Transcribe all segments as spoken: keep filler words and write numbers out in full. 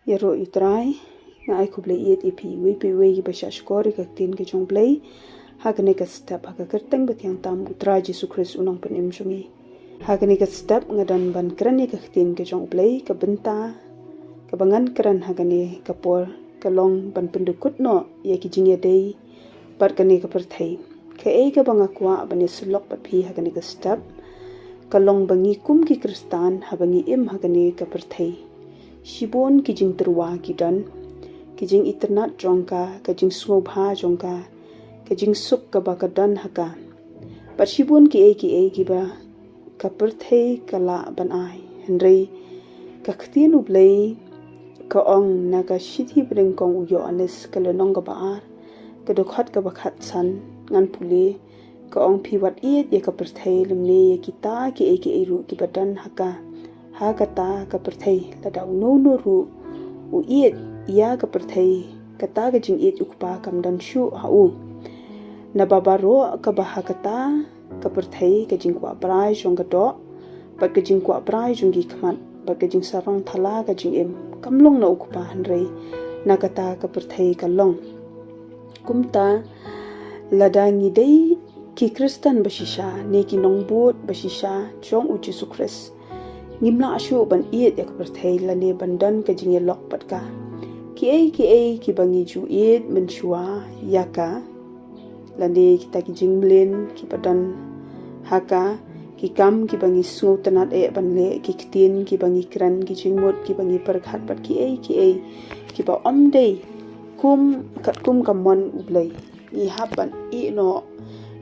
Ïaroh ïa u Trai. Nga ai khublei ïeit ïa phi, iwei pa iwei kiba shah shkor ïa ka ktien ka jong u Blei ha kane ka step, ha ka kyrteng ba thiang tam u Trai Jisu Khrist u nongpynim jong ngi. Ha kane ka step nga don ban kren ïa ka ktien ka jong u Blei. Ka bynta kaba ngan kren ha kane ka por ka long ban pyndukut noh ïa ki jingïadei bad kane ka pyrthei. Kaei kaba nga kwah ban ïasyllok bad phi ha kane ka step ka long ba ngi kum ki Khristan, haba ngi im ha kane ka pyrthei, shibun ki jingtyrwa ki don, ki jingitynnad jong ka, ka jingsngewbha jong ka, ka jingsuk kaba ka don ha ka, bad shibun kiei kiei kiba ka pyrthei ka lah ban ai. Hynrei ka ktien u Blei ka ong, na ka shithi banyngkong u Ïoannis, ka lynnong kaba ar, ka dkhot kaba khatsan, ngan pule. Ka ong, phi wat ïeit ïa ka pyrthei lymne ïa kita kiei kiei ruh kiba don ha ka. Ha kata ka pyrthei, lada uno uno ruh u ïeit ïa ka pyrthei, kata ka jingïeit u Kpa kam don shuh ha u. Naba baroh kaba ha kata ka pyrthei, ka jingkwah brai jong ka doh bad ka jingkwah brai jong ki khmat bad ka jingsarong thala ka jingim, kam long na u Kpa, hynrei na kata ka pyrthei ka long. Kumta, lada ngi dei ki Khristan ba shisha ne ki nongbud ba shisha jong u Jisu Khrist, ngim lah shuh ban ïeit ïa ka pyrthei lane ban don ka jingïalok bad ka. Kiei kiei kiba ngi ju ïeit mynshuwa ïa ka, lane kita ki jingmlien kiba don ha ka, ki kam kiba ngi sngewtynnad eh ban leh, ki ktien kiba ngi kren, ki jingmut kiba ngi pyrkhat bad kiei kiei kiba ym dei kum katkum ka mon u Blei, ngi hap ban ïeh noh.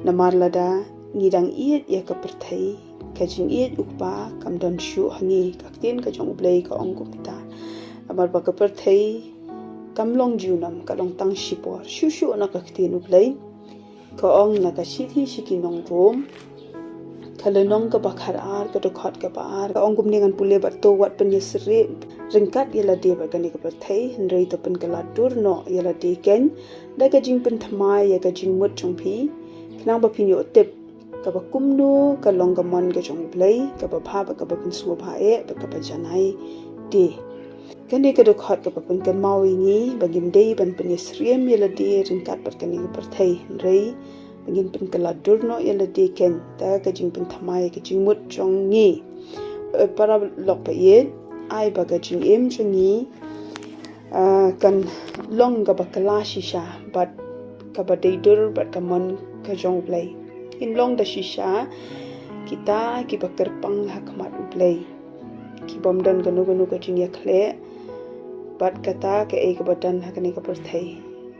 Namar lada ngi dang ïeit ïa ka pyrthei, ka jingïeit u Kpa kam don shuh ha ngi. Ka ktien ka jong u Blei ka ong kumta. Namar ba ka pyrthei kam long junom, ka long tang shipor. Shuh shuh na ka ktien u Blei ka ong, na ka shithi sha ki nong Rom, ka lynnong kaba khatar, ka dkhot kaba ar, ka ong kumne, ngan pule bad to wat pynïasyriem ryngkat ïa lade bad kane ka pyrthei, hynrei to pynkylla dur noh ïa lade keiñ da ka jingpynthymmai ïa ka jingmut jong phi, khnang ba phin ïoh tip kaba kumno ka long ka mon ka jong u Blei, kaba bha bad kaba pynsngewbha eh bad kaba janai de. Kane ka dkhot kaba pynkynmaw ïa ngi ba ngim dei ban pynïasyriem ïa lade ryngkat bad kane ka pyrthei, hynrei ba ngin pynkylla dur noh ïa lade keiñ da ka jingpynthymmai ïa ka jingmut jong ngi. Eh, para lok ba ïeit, ai ba ka jingim jong ngi, ah, kan long kaba kylla shisha bad kaba dei dur bad ka mon ka jong u Blei. Ngin long da shisha kita kiba kyrpang ha khmat u Blei, ki bym don kano kano ka jingïakhleh bad kata kaei kaba don ha kane ka pyrthei.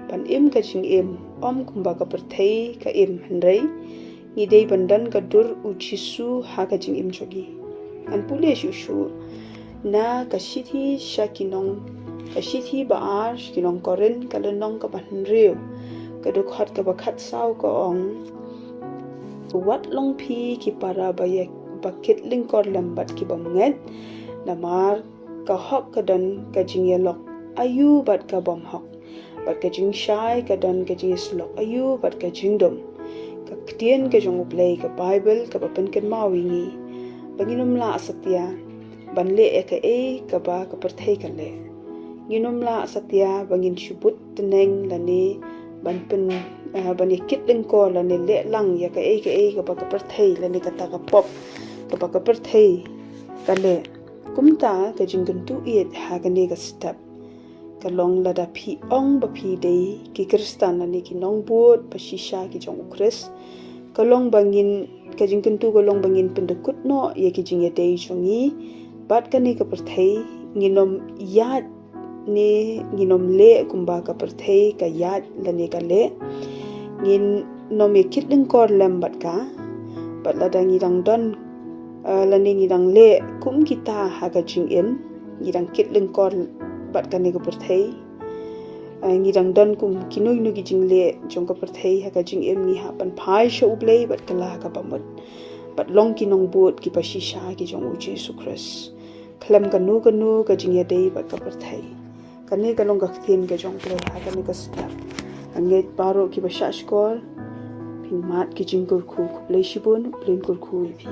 Ban im ka jingim ym kumba ka pyrthei ka im, hynrei ngi dei ban don ka dur u Jisu ha ka jingim jong ngi. Ngan pule shuh shuh na ka shithi sha ki nong, ka shithi ba ar sha ki nong Korinth, ka lynnong kaba hynriew, ka dkhot kaba khatsaw, ka ong, wat long phi ki para ba ïa, ba kit lyngkor lem bad ki bym ngeit, namar ka hok ka don ka jingïalok aïu bad ka bym hok, bad ka jingshai ka don ka jingïasyllok aïu bad ka jingdum. Ka ktien ka jong u Blei, ka Baibl, kaba pynkynmaw ïa ngi ba ngin ym lah satia ban leh ïa kaei kaba ka pyrthei ka leh. Ngin ym lah satia ba ngin shu bud tneng lane ban pyn, eh, ban ïa kit lyngkor lane leh lang ïa kaei kaei kaba ka pyrthei lane kata ka pop kaba ka pyrthei ka leh. Kumta ka jingkyntu ïeit ha kane ka step ka long, lada phi ong ba phi dei ki Khristan lane ki nongbud ba shisha ki jong u Khrist, ka long ba ngin, ka jingkyntu ka long ba ngin pyndukut noh ïa ki jingïadei jong ngi bad kane ka pyrthei. Ngin ym ïaid ne ngin ym leh kumba ka pyrthei ka ïaid lane ka leh. Ngin ym ïa kit lyngkor lem bad ka. Bad lada ngi dang don, eh, lane ngi dang leh kum kita ha ka jingim, ngi dang kit lyngkor bad kane ka pyrthei, eh, ngi dang don kum kino kino ki jingleh jong ka pyrthei ha ka jingim, ngi hap ban phai sha u Blei bad kylla ha kaba mut bad long ki nongbud kiba shisha ki jong u Jisu Khrist khlem kano kano ka jingïadei bad ka pyrthei. Kane ka long ka ktien ka jong u Blei ha kane ka step. Nga ngeit baroh kiba shah shkor phin mad ki jingkyrkhu. Khublei shibun, U Blei un kyrkhu ïa phi.